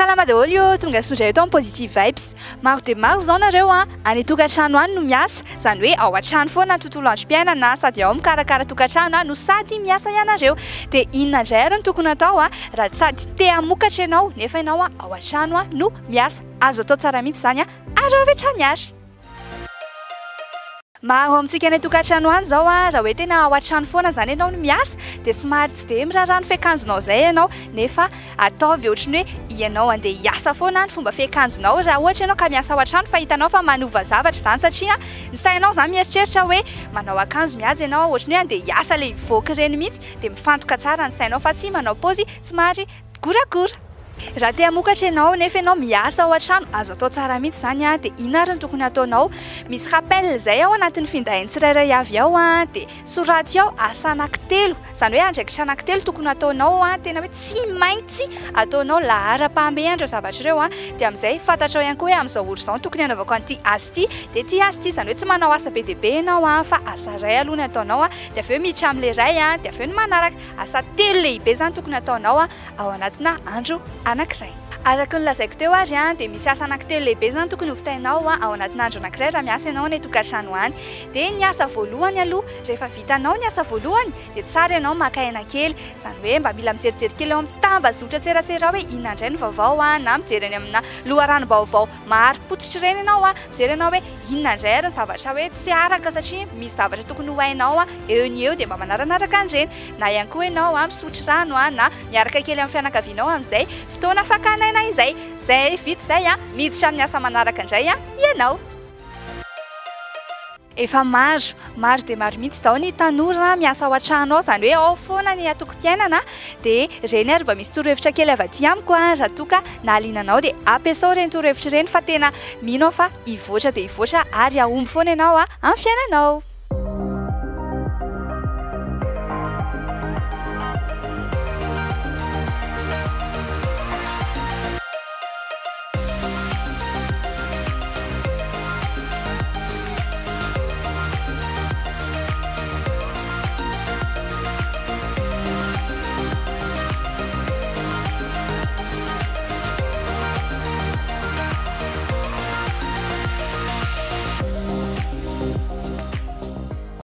Salama daholo ô, tonga soa indray eto amin'ny Positive Vibes. Maro dia maro izao nareo a, any an-tokantrano any no miasa, izany hoe ao an-trano foana ny tontolo androm-piainana, sady ao mikarakara tokantrano no sady miasa ianareo. Dia inona indray ary no tokony atao a, raha sady te hamokatra ianao nefa ianao ao an-trano no miasa? Azo atao tsara mihitsy izany a, araho avy hatrany ary. Maro amintsika any an-tokantrano any izao a, raha hoe tena ao an-trano foana izany ianao no miasa dia somary tsy dia miraharaha ny fiakanjonao izay ianao, nefa ataovy ohatry ny hoe ianao andeha hiasa foana ny fomba fiakanjonao raha ohatra ianao ka miasa ao an-trano fa hitanao fa manova zavatra izany satria ny sainao izany mieritreritra hoe manao akanjo mihaja ianao ohatry ny hoe andeha hiasa ilay hivoaka ireny mihitsy dia mifantoka tsara ny sainao fa tsy manao paozy somary goragora. Raha te hamokatra ianao nefa ianao miasa ao an-trano, azo atao tsara mihitsy izany an, dia inona ary no tokony hataonao? Misy rappel izay ao anatin'ny findain'ny tsirairay avy ao an, dia soraty ao asa anankitelo, izany hoe andraikitra anankitelo tokony hataonao an, tena hoe tsy maintsy ataonao laharam-pahamehana ireo zavatra ireo an, dia amin'izay fantatrao ihany koa hoe amin'izao ora izao no tokony hanaovako an'ity asa ity, dia ity asa ity, izany hoe tsy manao asa be dia be ianao an, fa asa iray aloha ny ataonao an, dia avy eo miditra amin'ilay iray an, dia avy eo ny manaraka, asa telo lehibe izany tokony hataonao an. ao anatina andro anankiray. Araka ny lazaiko teo ary dia misy asa anankitelo lehibe izany tokony hovitainao ao anatina andro anankiray raha miasa ianao any an-tokantrano any. Dia ny asa voalohany aloha, rehefa vitanao ny asa voalohany dia tsara ianao maka aina kely, izany hoe mba mila mijerijery kely ao amin'ny tambazotran-tserasera ao hoe inona indray ny vaovao na mijery any amina loharanom-baovao marim-pototra ireny ianao, mijery ianao hoe inona indray ary ny zavatra hoe tsy araka satria misy zavatra tokony ho hainao eo ny eo dia mba manaranaraka an'ireny. Na ihany koa ianao misotro rano na miaraka kely amin'ny fianakavianao amin'izay fotoana fakana aina izay. Izay vita izay, miditra amin'ny asa manaraka indray ianao. Efa maro, maro dia maro mihitsy izao ny tanora miasa ao an-trano ao, izany hoe ao foana ny antokom-piainana, dia ireny ary mba misy torohevitra kely avy aty amiko raha toa ka nahaliana anao dia ampiasao ireny torohevitra ireny fa tena mino aho fa hivoatra dia hivoatra ary hahomby foana ianao amin'ny fiainanao.